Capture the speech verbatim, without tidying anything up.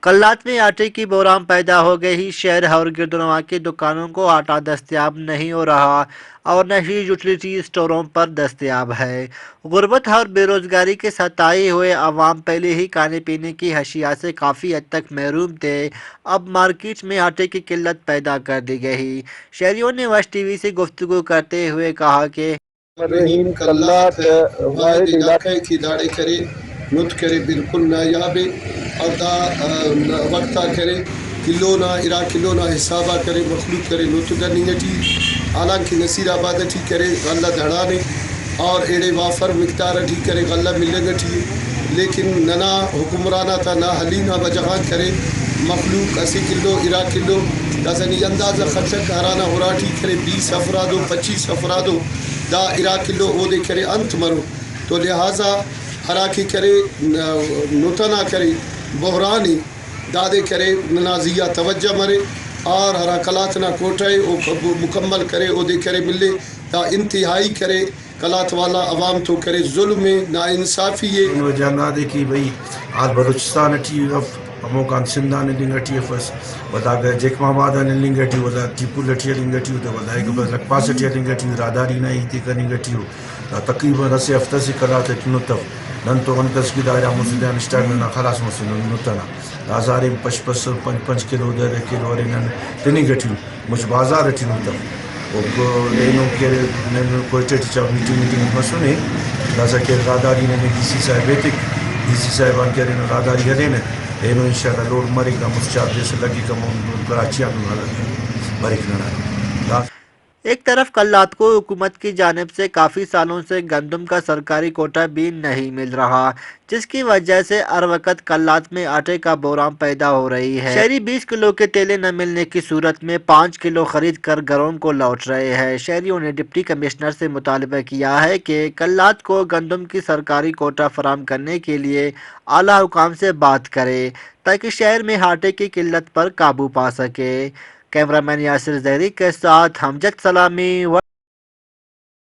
قلات میں آٹے کی بحران پیدا ہو گئی، شہر اور گردنواح کے دکانوں کو آٹا دستیاب نہیں ہو رہا اور نہ ہی یوٹیلیٹی اسٹوروں پر دستیاب ہے۔ غربت اور بے روزگاری کے ستائے ہوئے عوام پہلے ہی کھانے پینے کی اشیاء سے کافی حد تک محروم تھے، اب مارکیٹ میں آٹے کی قلت پیدا کر دی گئی۔ شہریوں نے ویسٹ ٹی وی سے گفتگو کرتے ہوئے کہا کہ رحیم قلات واحد علاقہ ءِ کہ داڑے کرے نت کرے بالکل نایاب ءِ۔ اور دا، آ، وخت آ کرے کلو نا، ارا کلو نا حساب آ کرے مخلوق کرے نت دننگ ٹی، حالانکہ نصیر آباد ٹی کرے غلہ دڑانے اور ایڑے وافر مقدار ٹی کرے غلہ ملنگ ٹی ءِ۔ لیکن ننا حکمران آتا نااہلی نا وجہ غان کرے مخلوق اسہ کلو، ارا کلو، داسہ نی اندازہ خلک ہرانا اراٹی کرے بیس افراد و پچیس افراد و دا ارا کلو اودے کرے انت مرو؟ تو لہٰذا ہرا کہ کرے ن-، نت ئنا کرے بحران ءِ، دادے کرے ننا زی آ توجہ مرے اور ہرا قلات نا کوٹہ ءِ او ک-، مکمل کرے، اودے کرے ملے۔ دا انتہائی کرے قلات والا عوام تو کرے ظلم ءِ، ناانصافی ءِ۔ وجہ ہندادے کہ بھئی، آل بلوچستان ٹی اف، ہموکان سندھ آن ہلنگ ٹی افس، و دا اگہ جیکب آباد آن ہلنگ ٹی، و دا ٹیپول ٹی ہلنگ ٹی، و دا اگہ بس لکھ پاس ٹی ہلنگ ٹی، راہداری نا ہیت ءِ کننگ ٹی ءُ۔ دا تقریباً اسہ ہفتہ سے قلات اٹ نت اف۔ نن تو انت اس کہ دا ارا مسہ دے آن اسٹارٹ ننا خلاص مسنے نت ئنا۔ دا ہزار ءِ پش پش پنچ پنچ کلو، دہ دہ کلو ارے نن تننگ ٹی اُن۔ مچ بازار ٹی نت اف۔ او کو-، اینو کہ نن کوئٹہ ٹی چا میٹنگ میٹنگ مسنے، داسہ کہ راہداری ننے ڈی سی صاحب ایتک، ڈی سی صاحب آن کہ ارے نن راہداری ہلینہ، اینو انشاءاللہ لوڈ مریک، دا مچ چارجز لگک، ہمو کراچی آن بریک ننا۔ دا ایک طرف قلات کو حکومت کی جانب سے کافی سالوں سے گندم کا سرکاری کوٹا بھی نہیں مل رہا، جس کی وجہ سے ہر وقت قلات میں آٹے کا بحران پیدا ہو رہی ہے۔ شہری بیس کلو کے تیلے نہ ملنے کی صورت میں پانچ کلو خرید کر گھروں کو لوٹ رہے ہیں۔ شہریوں نے ڈپٹی کمشنر سے مطالبہ کیا ہے کہ قلات کو گندم کی سرکاری کوٹا فراہم کرنے کے لیے اعلیٰ حکام سے بات کرے، تاکہ شہر میں آٹے کی قلت پر قابو پا سکے۔ کیمرہ مین یاسر زہری کے ساتھ امجد سلامی،